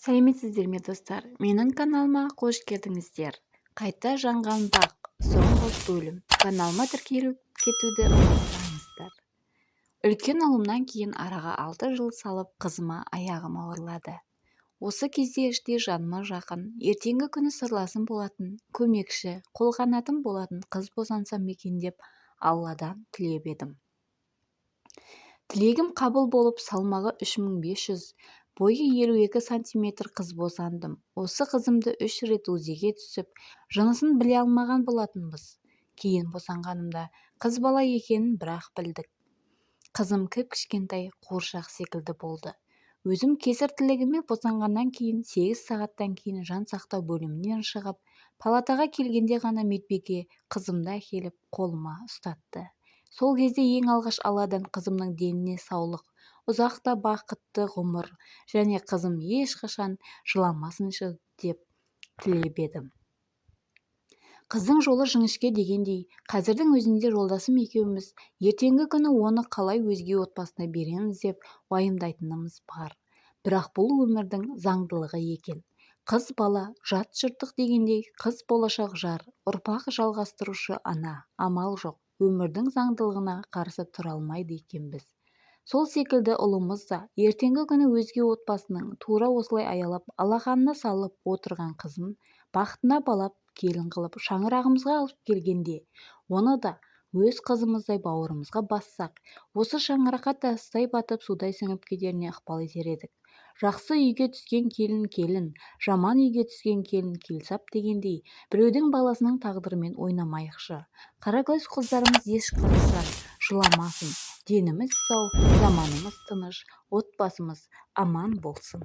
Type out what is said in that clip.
Сәлеметсіздер ме, достар! Менің каналыма қош келдіңіздер! Қайта жанған бақ, соңғы бөлім. Каналыма тіркеліп кетуді ұмытпаңыздар. Үлкен ұлымнан кейін араға 6 жыл салып, қызыма аяғым ауырлады. Осы кезде іштей жаныма жақын, ертеңгі күні сырласым болатын, көмекші, қолқанатым болатын қыз босансам екен деп Алладан тілеп едім. Тілегім қабыл болып, салмағы 3500, бойы 52 сантиметр қыз босандым. Осы қызымды үш рет УЗИге түсіп, жынысын біле алмаған болатынбыз. Кейін босанғанымда қыз бала екенін бірақ білдік. Қызым кіп-кішкентай қуыршақ секілді болды. Өзім кесір тілігіме босанғаннан кейін 8 сағаттан кейін жан сақтау бөлімінен шығып, палатаға келгенде ғана медбике қызымды әкеліп қолыма ұстатты. Сол кезде ең алғаш Алладан қызымның деніне саулық, ұзақ та бақытты ғұмыр және қызым ешқашан жыламасыншы деп тілеп едім. Қыздың жолы жіңішке дегендей, қазірдің өзінде жолдасым екеуміз ертеңгі күні оны қалай өзге отбасына береміз деп уайымдайтынымыз бар. Бірақ бұл өмірдің заңдылығы екен. Қыз бала – жат жыртық дегендей, қыз – болашақ жар, ұрпақ жалғастырушы ана. Амал жоқ, өмірдің заңдылығына қарсы тұра алмайды екенбіз. Сол секілді ұлымыз да ертеңгі күні өзге отбасының тура осылай аялап, алақанына салып отырған қызын бақытына балап, келін қылып шаңырағымызға алып келгенде, оны да өз қызымыздай бауырымызға бассақ, осы шаңыраққа тастай батып, судай сіңіп кетеріне ықпал етер едік. Жақсы үйге түскен келін келін, жаман үйге түскен келін келсап дегендей, біреудің баласының тағдырымен ойнамайықшы. Қаракөз қыздарымыз ешқашан жыламасын. Деніміз сау, заманымыз тыныш, отбасымыз аман болсын.